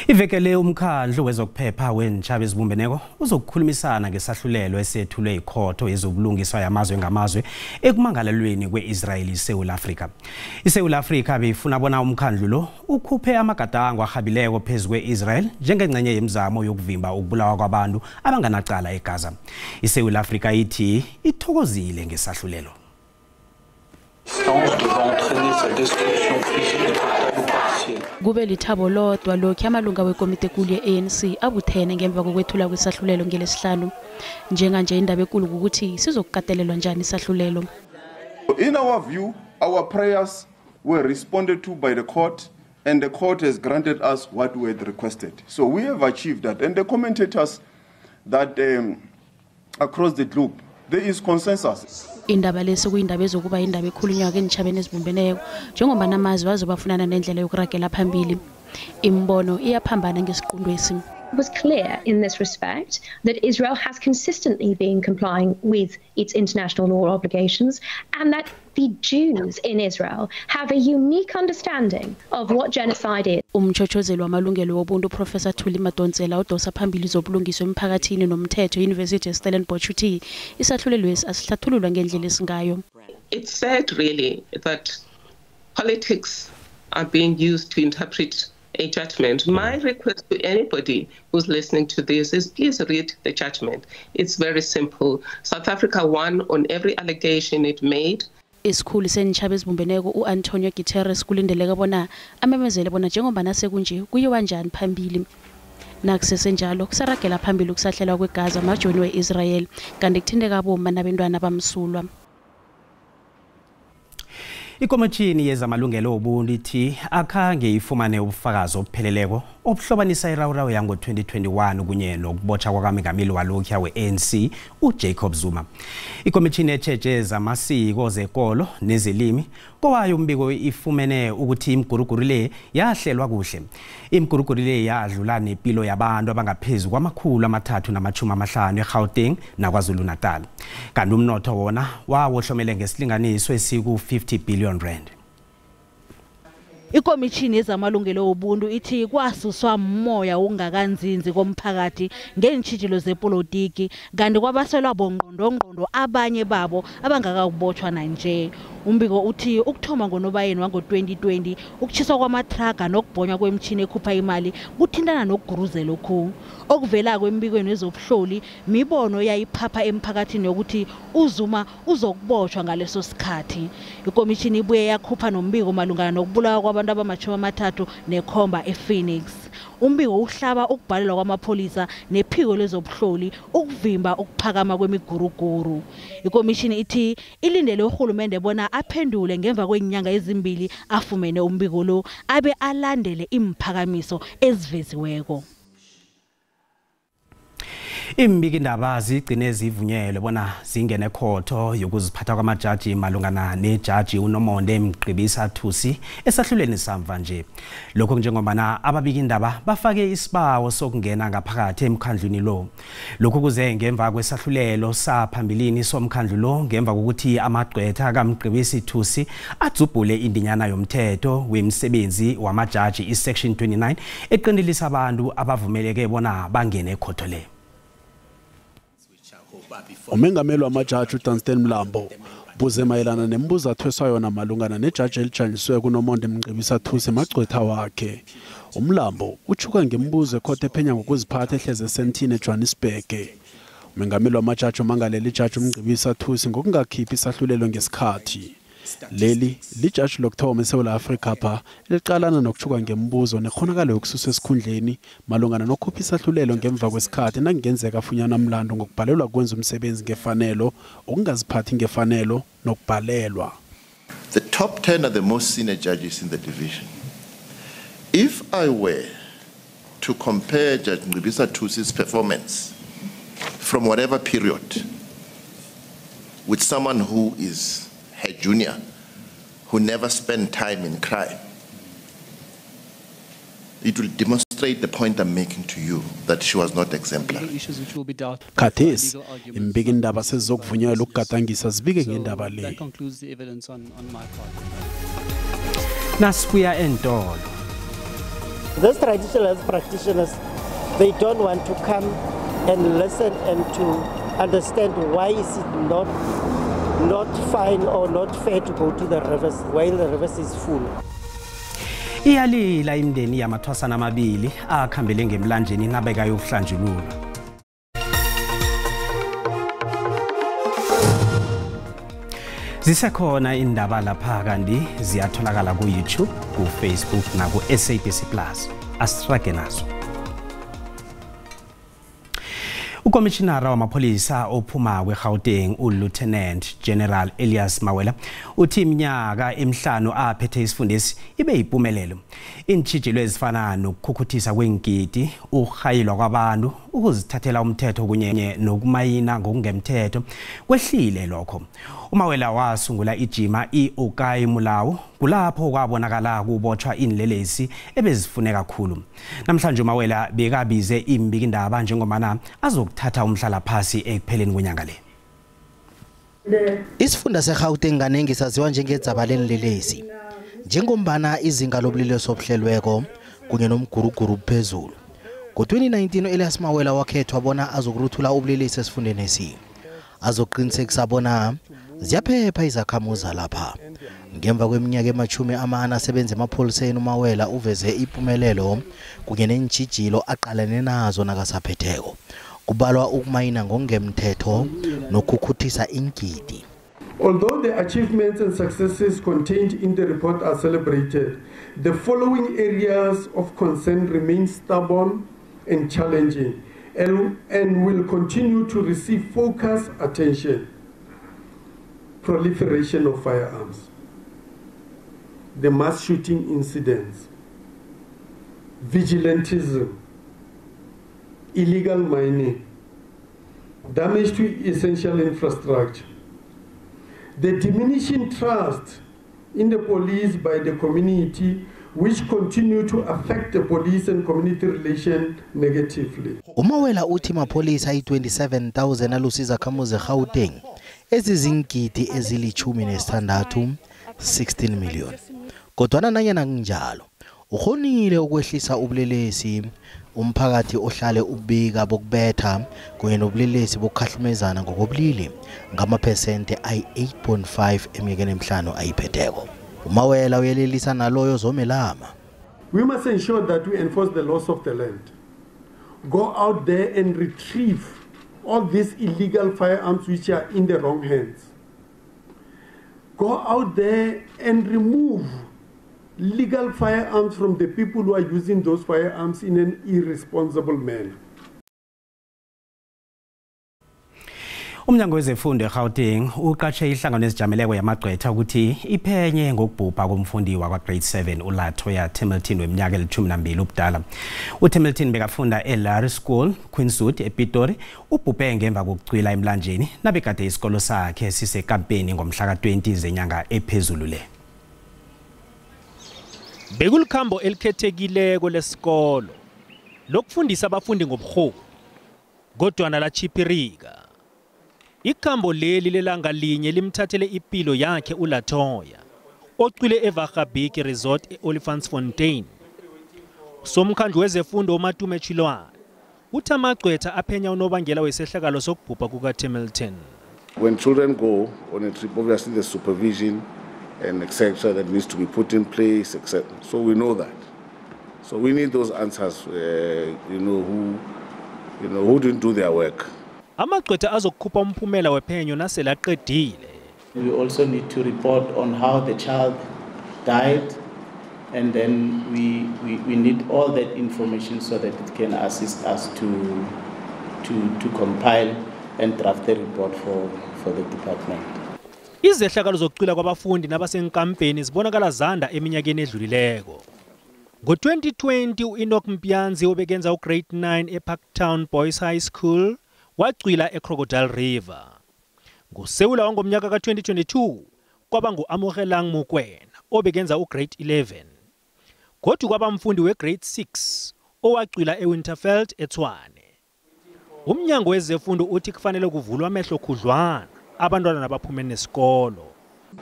Ivekele umkhandlu wezokuphepha weentjhaba ezibumbeneko uzokukhulumisana ngesahlulelo esethulwe yikhotho yezobulungiswa yamazwe ngamazwe ekumangalelweni kwe-Israel iSewula Afrika. ISewula Afrika beyifuna bona umkhandlu lo ukhuphe amagadango arhabileko phezu kwe-Israel njengengcenye yemizamo yokuvimba ukubulawa kwabantu abanganacala eGaza. ISewula Afrika ithi ithokozile ngesahlulelo. Kube lithabo lodwa lokhu amalunga wekomiti ekulu ye-ANC abuthene ngemva kokwethula kwesahlulelo ngelesihlanu. Njenganje indaba ekulu ukuthi sizokukatelelwa njani isahlulelo. In our view, our prayers were responded to by the court, and the court has granted us what we had requested. So we have achieved that. And the commentators that across the globe, there is consensus. Indaba lesi kuyindaba ezokuba indaba ekhulunywa eentjhabeni ezibumbeneko njengoba namazwe azobafunana nendlela yokuragela phambili. Imbono iyaphambana ngesiqundwesi. It was clear in this respect that Israel has consistently been complying with its international law obligations, and that the Jews in Israel have a unique understanding of what genocide is. Umchochozeli wamalungelo wobuntu Professor Thuli Madonsela udosa phambili zobulungiswa emphakathini nomthetho University of Stellenbosch uthi isahlulelwesi asihlathululwa ngendlela esingayo. It's sad really that politics are being used to interpret a judgment. My request to anybody who's listening to this is please read the judgment. It's very simple. South Africa won on every allegation it made. Isikhulu seentjhaba ezibumbeneko u-Antonio Guterres kulindeleke bona amemezele bona njengoba nasekunje kuyiwa njani phambili. Nakusesenjalo kusaragela phambili ukusahlelwa kweGaza amajoni we-Israel kanti kuthinteka abomma nabentwana bamsulwa. Ikomishini yezamalungelo obuntu ithi akhange ifumane ubufakazi obupheleleko obuhlobanisa irawurawu yango-2021 kunye nokubotjha kwakamengameli walokhuya we-ANC uJacob Zuma. Ikomishini etjheje zamasiko, zekolo nezelimi kowayo umbiko ifumene ukuthi imiguruguru le yahlelwa kuhle. Imiguruguru le yadlula nempilo yabantu abangaphezu kwama-350 eGauteng naKwaZulu-Natal. Kanti umnotho wona wawohlomele ngesilinganiso esiku-50 billion rand. Ikomishini yezamalungelo obuntu ithi kwasuswa moya ongakanzinzi komphakathi ngeentjhijilo zepolitiki kanti kwabaselwa bongqondongqondo abanye babo abangakabotshwa nanje. Umbiko uthi ukuthoma ngoNobayeni wango-2020 ukutshiswa kwamathraga nokubhonywa kwemishini ekhupha imali kuthintana nokuguruzela lokhu. Okuvelako embikweni wezobuhloli mibono yayiphapha emphakathini yokuthi uZuma uzokubotshwa ngaleso sikhathi. Ikomishini ibuye yakhupha nombiko malungana nokubulawa kwabantu abama-37 ePhoenix. Umbiko uhlaba ukubhalelwa kwamapholisa nephiko lezobuhloli ukuvimba ukuphakama kwemiguruguru. Ikomishini ithi ilindele urhulumende bona aphendule ngemva kweenyanga ezimbili afumene umbiko lo abe alandele imphakamiso eziveziweko. Imbikindaba zigcine zivunyelwe bona zingene ekhotho yokuziphatha kwamajaji malungana nejaji uNomonde Mgqibisa Thusi esahlulweni samva nje. Lokho njengobana ababikindaba bafake isibawo sokungena ngaphakathi emkhandlwini lo. Lokhu kuze ngemva kwesahlulelo saphambilini somkhandlu lo ngemva kokuthi amagqwetha kaMgqibisi Thusi adzubhule indinyana yomthetho wemisebenzi wamajaji isection 29 eqindelisa abantu abavumeleke bona bangene ekhotho le. Umengameli wamajaji uDunstan Mlambo buze mayelana nemibuzo athweswa yona malungana nejaji elijanyiswe kuNomonde Mgqibisa Thusi emagqwetha wakhe. Umlambo utshuka ngemibuzo ekhotho ephenya ngokuziphatha ehleze esentini eJohannesburg. Umengameli wamajaji umangalela ijaji uMgqibisa Thusi ngokungakhiphi isahlulelo ngesikhathi. Leli lijaji lokuthoma eSewula Afrika pha eliqalana nokutshuka ngemibuzo nekhonakalo yokususwa esikhundleni malungana nokukhupha isahlulelo ngemva kwesikhathi nakungenzeka afunyanwa mlando ngokubhalelwa kwenza umsebenzi ngefanelo, ukungaziphathi ngefanelo nokubhalelwa. The top 10 are the most senior judges in the division. If I were to compare Judge Mgqibisa Thusi's performance from whatever period with someone who is her junior, who never spent time in crime, it will demonstrate the point I'm making to you that she was not exemplary. Khathesi imbikindaba sezizokuvunyelwa ukugadangisa zibike ngendaba le. Nasibuya entolo. These traditional health practitioners, they don't want to come and listen and to understand why is it not fine or not fair to go to the rivers while the rivers is full. Iyalila imndeni yamathwasana amabili akhambele ngemlanjeni nabeka yokuhlanjululwa. Zisekhona indaba lapha kanti ziyatholakala ku YouTube, ku Facebook na ku SABC Plus. Asirage nazo. Ukomishinara wamapholisa ophuma kweGauteng uLieutenant General Elias Mawela uthi iminyaka emihlanu aphethe isifundesi ibe yimpumelelo. Iintshijilo ezifana nokukhukuthisa kwengidi, ukuhayilwa kwabantu, ukuzithathela umthetho kunye nokumayina ngokungemthetho kwehlile lokho. UMawela wasungula ijima iOkai Mulawo, kulapho kwabonakala kubotshwa inlelesi ebezifune kakhulu. Namhlanje uMawela bekabize imbikindaba njengomana azokuthatha umhlala phasi ekupheleni kwenyanga le. Isifunda seGauteng kanengi saziwa njengedzaba lenlelesi, njengombana izinga lobulelesi obuhlelweko kunye nomguruguru phezulu. Ngo-2019 Elias Mawela wakhethwa bona azokuruthula ubulelesi esifundeni esi, azoqinisekisa bona ziyaphepha izakhamuzi lapha. Ngemva kweminyaka ema-40 asebenza emapholiseni, uMawela uveze impumelelo kunye neentjhijilo aqalene nazo nakasaphetheko, kubalwa ukumayina ngokungemthetho nokukhukuthisa ingidi. Although the achievements and successes contained in the report are celebrated, the following areas of concern remain stubborn and challenging and will continue to receive focused attention. Proliferation of firearms, the mass shooting incidents, vigilantism, illegal mining, damage to essential infrastructure, the diminishing trust in the police by the community, which continue to affect the police and community relation negatively. UMawela uthi mapholisa ayi-27,000 alusiza izakhamuzi eGauteng ezizingidi ezili-16, 16 million. Kodwana nanyana kunjalo, ukhonile ukwehlisa ubulelesi, umphakathi ohlale ubika bokubetha kunye nobulelesi bokukhahlumezana ngokobulili ngamaphesente ayi-8.5 eminyakeni emihlanu ayiphetheko. UMawela uyelelisa naloyo zomelama. We must ensure that we enforce the laws of the land. Go out there and retrieve all these illegal firearms which are in the wrong hands. Go out there and remove legal firearms from the people who are using those firearms in an irresponsible manner. Umnyango wezefundo eGauteng uqashe ihlangano ezijameleko yamagqwetha ukuthi iphenye ngokubhubha komfundi wakwa grade 7 uLatoya Temilton weminyaka eli-12 ubudala. uTemilton bekafunda eLarry School Queenswood ePitori, ubhubhe ngemva kokucwila emlanjeni nabekade isikolo sakhe sisekampeni ngomhla ka-20 zenyanga ephezulu le. Bekulikhambo elikhethekileko lesikolo lokufundisa abafundi ngobuholi, kodwana lachiphirika. Ikhambo leli lelanga linye limthathele impilo yakhe uLatoya, ocwile eVagabiki Resort e-Olifantsfontein. Somkhandlu wezefundo uMatume Chilwane uthi amagqwetha aphenya unobangela wesehlakalo sokubhubha kukaTemilton. When children go on a trip, obviously the supervision and etc. that needs to be put in place, etc. So we know that. So we need those answers, who didn't do their work. Amagqwetha azokukhupha umphumela wephenyo naselaqedile. We also need to report on how the child died, and then we need all that information so that it can assist us to compile and draft a report for the department. Izehlakalo zokucwila kwabafundi nabasenkampeni zibonakala zanda eminyakeni edlulileko. Ngo-2020 u-Enoch Mpianzi obekenza ugrade 9 eParktown Boys High School wacwila eCrocodile River. NgoSewula wangomnyaka ka-2022 kwaba ngu-Amogelang Mokwena obekenza ugrade 11. Kodwa kwaba mfundi wegrade 6 owacwila eWinterveld eTshwane. Umnyango wezefundo uthi kufanele kuvulwe amehlo khudlwana abantwana nabaphume nesikolo.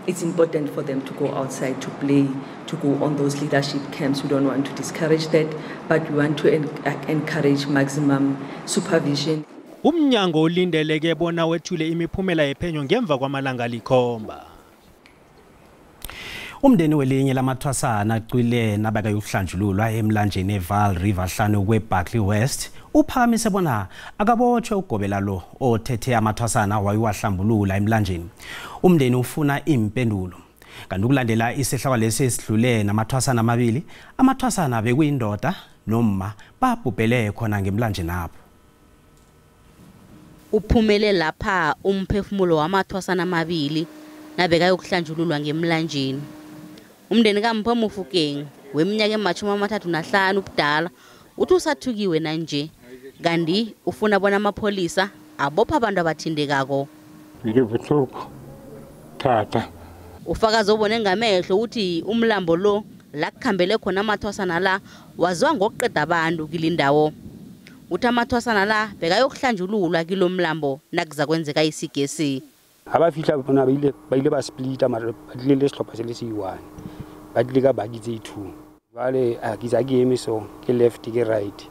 It's important for them to go outside, to play, to go on those leadership camps. We don't want to discourage that, but we want to encourage maximum supervision. Umnyango ulindeleke bona wethule imiphumela yephenyo ngemva kwamalanga 7. Umndeni welinye lamathwasana acwile nabakayokuhlanjululwa emlanjeni eVaal River hlanu kweBarkley West uphakamise bona akabotshwe ugobela lo othethe amathwasana wayiwahlambulula emlanjeni. Umndeni ufuna impendulo. Kanti ukulandela isehlakalo lesi esidlule namathwasana amabili, amathwasana bekuyindoda noma babhubhele khona ngemlanjeni apho. Uphumele lapha umphefumulo wamathwasana amabili nabekayokuhlanjululwa ngemlanjeni. Umndeni kaMpho Mofokeng weminyaka ema-35 ubudala uthi usathukiwe nanje, kanti ufuna bona amapholisa abopha abantu abathindekako. Ufakazi obone ngamehlo uthi umlambo lo la kukhambele khona amathwasana la waziwa ngokuqeda abantu kilindawo. Uthi amathwasana la bekayokuhlanjululwa kilo mlambo nakuza kwenzeka isigesi. Ha fihla bona ba ile ba splita mara ba tlile le sehlopha se le se one, ba tlile ka baki tse 2. Jwale a ke tsa ke eme so ke left ke right,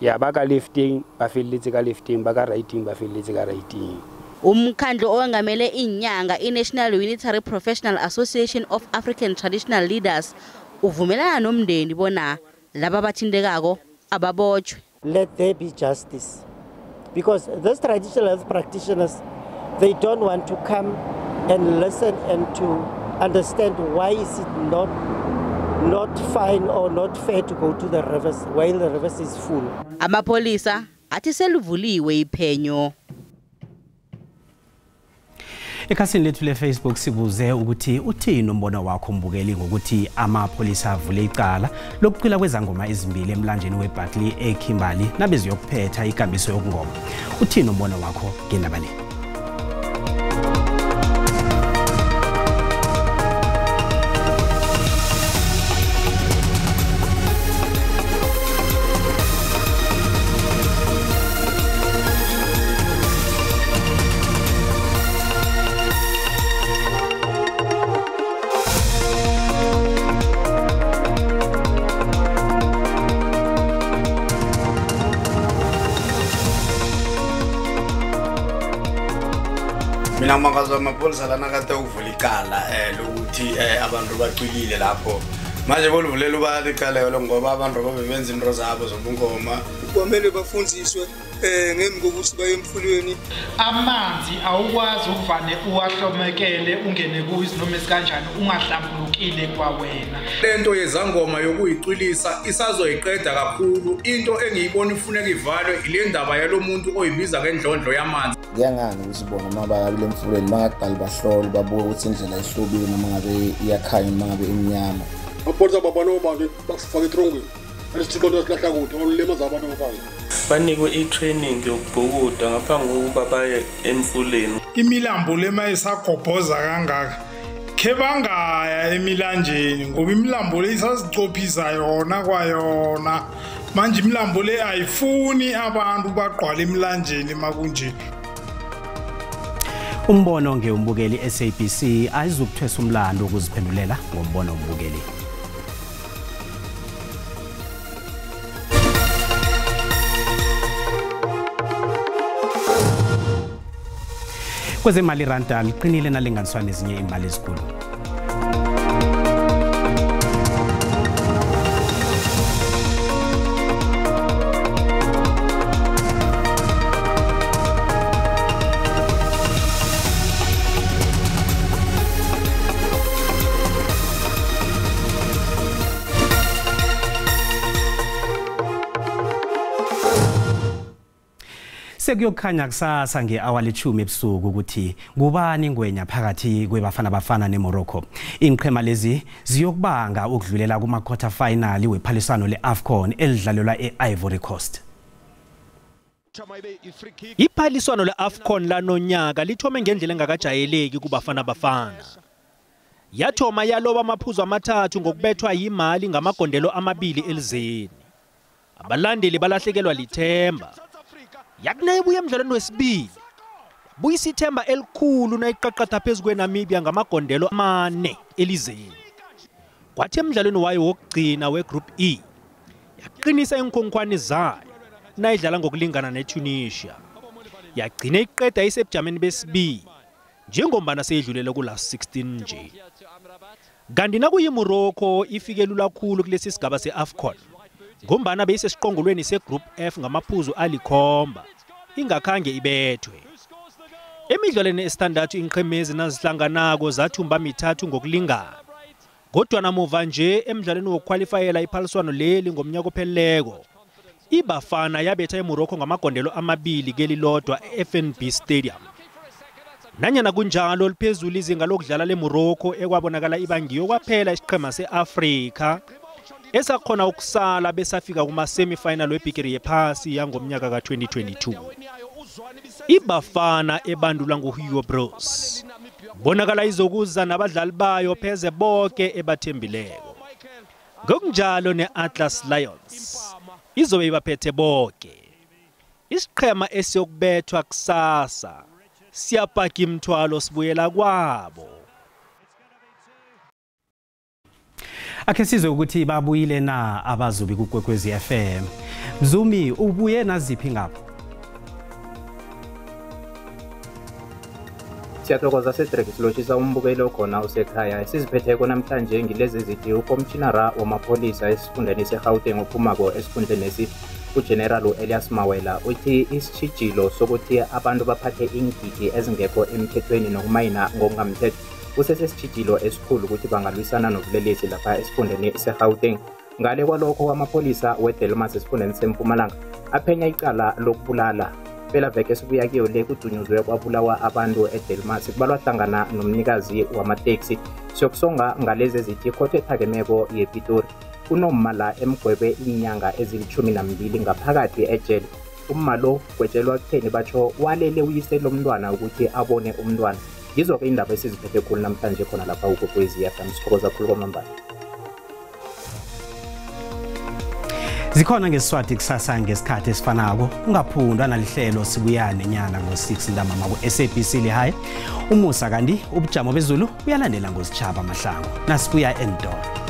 ya ba ka lefteng ba felletse ka lefteng, ba ka righteng ba felletse ka righteng. Umkhandlu owengamele inyanga iNational Unitary Professional Association of African Traditional Leaders uvumelana nomndeni bona laba bathindekako ababotshwe. Let there be justice, because these traditional health practitioners, they don't want to come and listen and to understand why is it not fine or not fair to go to the rivers while the rivers is full. Amapholisa athi selivuliwe iphenyo. Ekhasini lethu le-Facebook sibuze ukuthi uthini umbono wakho mbukeli ngokuthi amapholisa avule icala lokucwila kwezangoma ezimbili emlanjeni weBarkley eKimberley nabeziyokuphetha ikambiso yokungoma. Uthini umbono wakho ngendaba le? Mina makazo amapholisa lana kade ukuvula icala lokuthi abantu bacwilile lapho. Manje boluvulela ubani icala lo ngoba abantu babebenza into zabo zobungoma. Kwamele bafundiswe ngemva kokuthi baye emfulweni. Amanzi awukwazi ukuvane uwahlomekele ungene kuyo noma isikanjani ungahlambulukile kwawena. Lento yezangoma yokuyicwilisa isazoyiqeda kakhulu. Into engiyibona ifuneka ivalwe ile ndaba yalomuntu oyibiza ngendlondlo yamanzi. Kuyangani ukuthi bona uma baya kule mfuleni bangaqali bahlole babuke ukuthi indlela ihlobile noma ngabe iyakhanya noma ngabe imnyama. Amapholisa babona abantu basifaka etrongweni. Banikwe i-training yokubhukuda ngaphambi kokuba baye emfuleni. Imilambo lema isagobhoza kangaka khe bangaya emilanjeni ngoba imilambo le isazicophisa yona kwayona. Manje imilambo le ayifuni abantu bagqwale emilanjeni makunje. Umbono ngewumbukeli SABC ayizukuthwesa umlando ukuziphendulela ngombono wombukeli. Kwezemali iranda liqinile nalinganiswa nezinye imali ezikhulu. Sekuyokhanya kusasa nge-awa le-10 ebusuku ukuthi ngubani ingwenya phakathi kweBafana Bafana neMorocco. Inqhema lezi ziyokubanga ukudlulela kuma-quarter final wephaliswano le-AFCON elidlalelwa e-Ivory Coast. Iphaliswano le-AFCON lanonyaka lithome ngendlela engakajayeleki kuBafana Bafana. Yathoma yaloba amaphuzu 3 ngokubethwa yimali ngamagondelo 2 elizeni. Abalandeli balahlekelwa lithemba. Yakunayibuya emdlalweni wesibili buyisa ithemba elikhulu nayiqaqatha phezu kweNamibia ngamagondelo 4 elizeni. Kwathi emdlalweni wayo wokugcina weGroup E yaqinisa iinkhonkhwani zayo nayidlala ngokulingana neTunisia. Yagcina iqeda isebujameni besibili njengombana seyidlulele ku-last 16 nje. Kanti nakuyiMorocco ifike lula khulu kulesi sigaba se-AFCON ngombana beyisesiqongolweni seGroup F ngamaphuzu 7 ingakhange ibethwe. Emidlalweni esithandathu iinqhemezi nazihlanganako zathumba 3 ngokulingana. Kodwa namuva nje emdlalweni wokukhwalifayela iphaliswano leli ngomnyaka opheleleko, iBafana yabetha iMorocco ngamagondelo 2 kelilodwa e-FNB Stadium. Nanyana kunjalo liphezulu izinga lokudlala leMorocco ekwabonakala ibangiyo kwaphela isiqhema se-Afrika esakhona ukusala besafika kuma-semi-final webhigiri yephasi yangomnyaka ka-2022. IBafana ebandulwa nguHugo Broos bonakala izokuza nabadlali bayo pheze bonke ebathembileko. Ngokunjalo ne-Atlas Lions izobe ibaphethe bonke. Isiqhema esiyokubethwa kusasa siyapaka imithwalo sibuyela kwabo. Akhe sizwe ukuthi babuyile na abazubi kuKwekwezi FM. Mzumi, ubuye naziphi ngapho? Siyathokoza Cedric, silotshisa umbukeli okhona usekhaya. Esiziphetheko namhlanje ngilezi zithi ukomshinara wamapholisa esifundeni seGauteng ophumako esifundeni uGeneral Elias Mawela uthi isitjhijilo sokuthi abantu baphathe iingidi ezingekho emthethweni nokumayina ngokungamthetho kusesesitjhijilo esikhulu ukuthi bangalwisana nobulelesi lapha esifundeni seGauteng. Ngale kwalokho amapholisa weDelmas esifundeni seMpumalanga aphenya icala lokubulala. Phela veke esibuya kiyo le kudunyuzwe kwabulawa abantu eDelmas kubalwa hlangana nomnikazi wamateksi. Siyokusonga ngalezi ezithi ikhotho ephakemeko yePitori kunomma la emgwebe inyanga ezili-12 ngaphakathi ejele. Umma lo gwetshelwa kutheni batsho walele uyise lomntwana ukuthi abone umntwana. Yizo-ke indaba esiziphethe khulu namhlanje khona lapha uKwekwezi FM. Sithokoza khulu kwamambala. Zikhona ngeSiswati kusasa ngesikhathi esifanako. Ungaphundwa nalihlelo sibuyane nyana ngo-6 ntambama ku-SABC Lehae. Umusa kanti ubujamo bezulu buyalandela ngositjhaba Mahlangu. Nasibuya entolo.